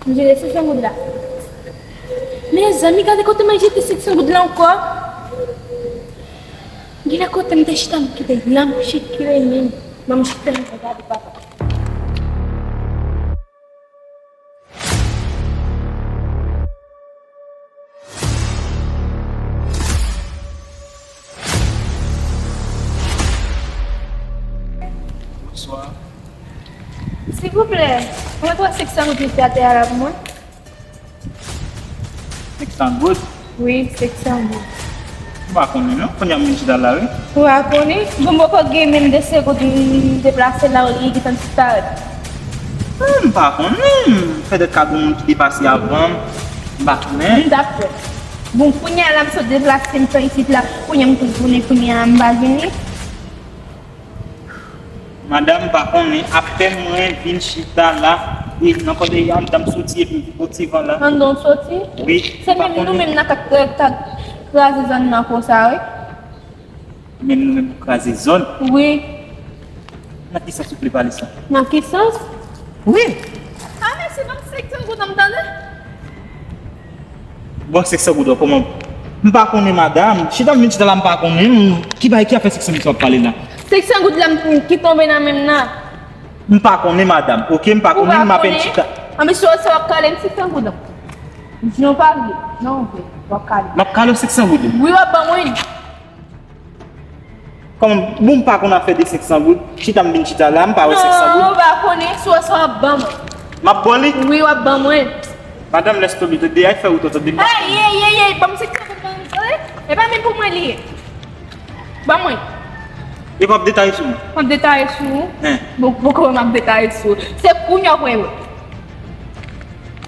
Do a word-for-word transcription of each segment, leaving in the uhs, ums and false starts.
M jete senk san goud la. Mezanmi, gade kote mwen jete senk san goud la ankò. Gade kote m te chita, m kite l la, m chita kite l. Ban m chita, m gade papa. Bonswa. Silvouplè, mwen pran senk san goud misye atè a la pou mwen. Senk san goud? Wi, senk san goud. M pa konnen non, kounye a m vin chita la wi. Ou pa konnen? Bon, m poko gen menm de segonn m deplase la, ou li gentan disparèt. Ah, m pa konnen. Petèt ka gen moun ki te pase avan m. M pa konnen. M dakò. Bon, kounye a la m sot deplase m sot isit la. Kounye a m tounen, kounye a m pa vini. Madanm, m pa konnen, apèn mwen vin chita la, e nan kòdèy a, anndan m soti epi m vin pran ti van la. Anndan w soti? Wi, m pa konnen. Se menm nou menm nan k ap, k ap kraze zòn nan konsa, wi. Menm nou menm pou kraze zòn? Wi. Nan ki sans ou vle pale sa? Nan ki sans? Wi. Ah, mèsi, ban m senk san goud, m tande. Bon, senk san goud, kòman? M pa konnen, madanm. Chita m vin chita la, m pa konnen. Ki bagay, ki afè senk san goud w ap pale la? Senk san goud la m, ki tonbe nan men m nan. M pa konnen, madanm. Oke, m pa konnen, m apèn chita. Ou pa konnen? Anben, si w, si w ap kale m senk san goud la. Non, pa vle. Non, vre. W ap kale. M ap kale w senk san goud? Wi, w ap ban mwen. Kòman, bon, m pa konn afè de senk san goud. Chita m vin chita la, m pa wè senk san goud. Non, ou pa konnen, si w wè sa w ap ban mwen. M ap ba w li? Wi, w ap ban mwen. Madanm, lèse tonbe, tande, ay fè wout, tande, m pa... Ey, ey, ey, ey, ban m senk san goud, ban m, tande. E pa menm pou mwen li ye. Ban mwen. E w ap detaye sou mwen? M ap detaye sou ou? Hen. Bon, poko m ap detaye sou ou. Se kounye a w pral wè.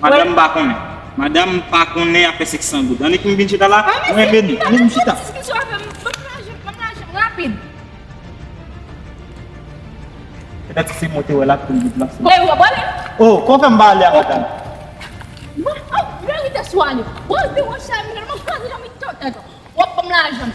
Madanm pa konnen. Madanm pa konnen afè senk san goud. Annik m vin chita la. Mwen vini. Annik m chita. Diskisyon avè m. Ban m lajan, ban m lajan rapid. Petèt si se mwen te wè l ap pran goud la. Mwen, w ap ale? Oh, kòman fè m pa ale a madanm? Mwen, oh, verite sou ale. Bon, di mwen sa, mwen kraze nan mitan tèt ou. W ap ban m lajan m.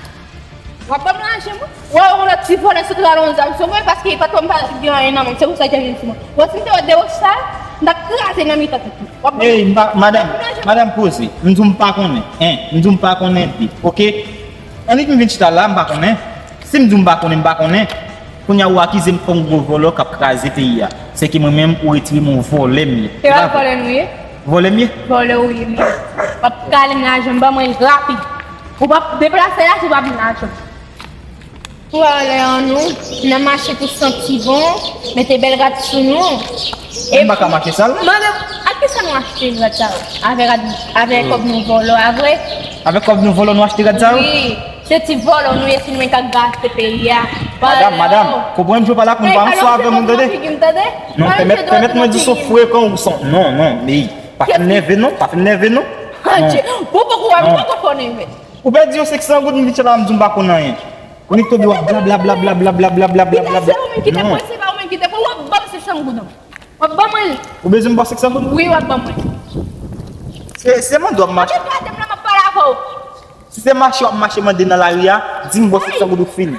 W ap ban m lajan m, wi. W ap wè yon lòt ti vòlè sot rale yon zam sou mwen, paske patwon m pa gen anyen nan men m. Se pou sa l te vin sou mwen. W ap si m te wè de woch sa, m t ap kraze nan mitan tèt ou. W ap ban m... Ey, m pa, madanm, madanm, poze. M di w m pa konnen. Hein, m di w m pa konnen pi. Oke? Annik m vin chita la, m pa konnen. Si m di w m pa konnen, m pa konnen. Kounye a ou akize m kòm gwo vòlò k ap kraze peyi a. Se ke mwen menm ou retire m, yon vòlè m ye. Se pa vòlè nou ye? Vòlè m ye? Vòlè ou ye, men w ap kale m lajan m, ban mwen l rapid. Ou p ap deplase la si w pa ban m lajan m. Pou ale an nou, n a mache pou santi bon, mete bèl rad sou nou. E m pa ka mache sal. Mande, ak kisa nou achte rad sa yo? Avè rad, avè kòb nou vòlò a vre? Avè kòb nou vòlò nou achte rad sa yo? Wi. Se ti vòlò nou ye, se nou menm k ap gaste peyi a. Madanm, madanm, konprann jan w pale ak mwen, pa ansò avè moun, tande. Non, pèmèt, pèmèt mwen di w se yon frekan ou se yon, non, non, men pa fè m nève non, pa fè m nève non. Adje, bon, poko wè m poko fè w nève. Ou pèdi yon senk san goud, m vin chita la, m di w m pa konn anyen. Ou nik tonbe w ap bla, bla, bla. Ou menm ki te pran, se pa ou menm ki te pran, w ap ban m senk san goud. W ap ban mwen l. Ou bezwen m ba w senk san goud? Wi, w ap ban mwen. Se, se mande w ap mache. Gade m la, m ap pale avè w. Si se mache w ap mache mande nan lari a, di m ba w senk san goud ou fini.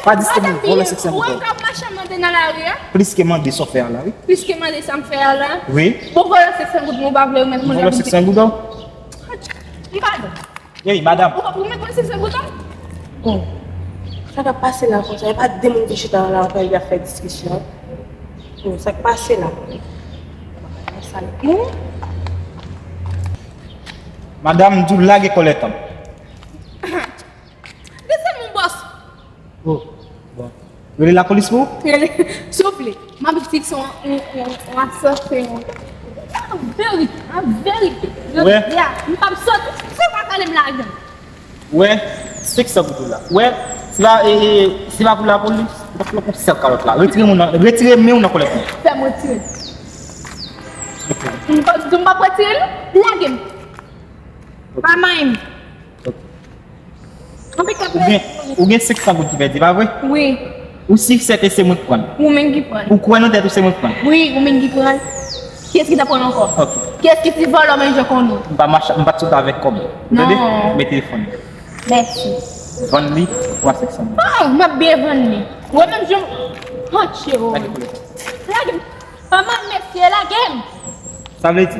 Pa di se pou vòlè senk san goud. Ou wè m ka mache mande nan lari a? Plis ke mande sa w fè a la, wi. Plis ke mande sa m fè a la? Wi. Bon, vòlè senk san goud mwen, ou pa vle remèt mwen. Vòlè senk san goud, wi. Li pa bon. Ey, madanm. Ou, ou mèt mwen senk san goud la? Oh, sa k ap pase la konsa? E pa de moun ki chita la ankò, y ap fè diskisyon. Oh, sa k pase la? Sa l... Madanm, m di w lage kòlèt an. Desann, mon bòs. Oh, bon. Rele lapolis pou ou? Rele, souple. M ap di se yon, yon, yon, yon asasen, yon... An verite, an verite. Jodi a, m p ap sòti, si w pa kale m lajan m. Wè, senk san goud ou la. Wè, se pa, e, e, se pa pou lapolis, m p ap fè yon sèl kalòt la. Retire men w nan, retire men w nan kòlèt mwen. Fè m retire. M p ap, m p ap retire l, lage m. Pa manyen m. Ok. Ou gen, ou gen senk san goud ki pèdi, pa vre? Wi. Ou si sèten se mwen k pran l? Ou menm ki pran l. Ou kwè nan tèt ou se mwen k pran l? Wi, ou menm ki pran l. Kiyès ki ta pran l ankò? Ok. Kiyès ki ti vòlò menm jan kon nou? M pa mache, m pa t sot avèk kòb. Ou tande? Non. Men telefòn. Mèsi. Vann li pou senk san goud. Oh, m ap byen vann li. Ou wè menm jan m... Lage kòlèt. Lage m. Kòman mesye lage m? Sa vle di?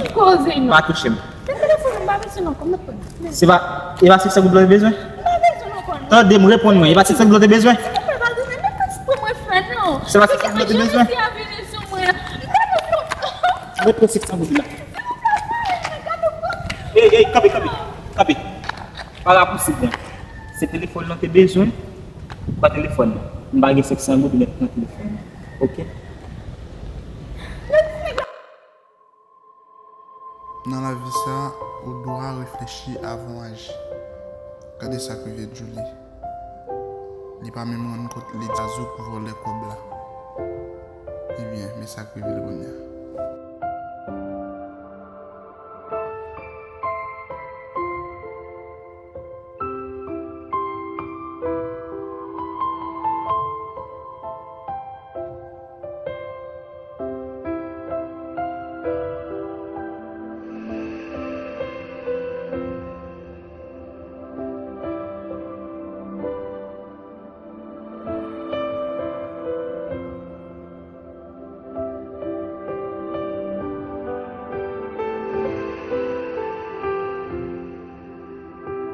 m. Koze non. Pa touche m. Men telefòn m pa bezwen non, kòman pran? Se pa, e pa senk san goud la w te bezwen? M pa bezwen non, kòman. Tande m, reponn mwen, e pa senk san goud la w te bezwen? Silvouplè, pa bezwen, men pa espre mwen fè non. Se pa senk san goud la w te bezwen? Jan misye a vini sou mwen la. M pa bezwen. Mwen pran senk san goud la. Silvouplè, pa, gade, gade. Ey, ey, kanpe, kanpe, kanpe. Pa rapousib non. Se telefòn lan te bezwen, pa telefòn nan. M pa gen senk san goud, men pran telefòn nan. Oke? Nan lavi sa, ou dwa reflechi avan w aji. Gade sa k rive Julie. Li pa menm rann kont li di Azou k vòlè kòb la. Ebyen, men sa k rive l kounye a.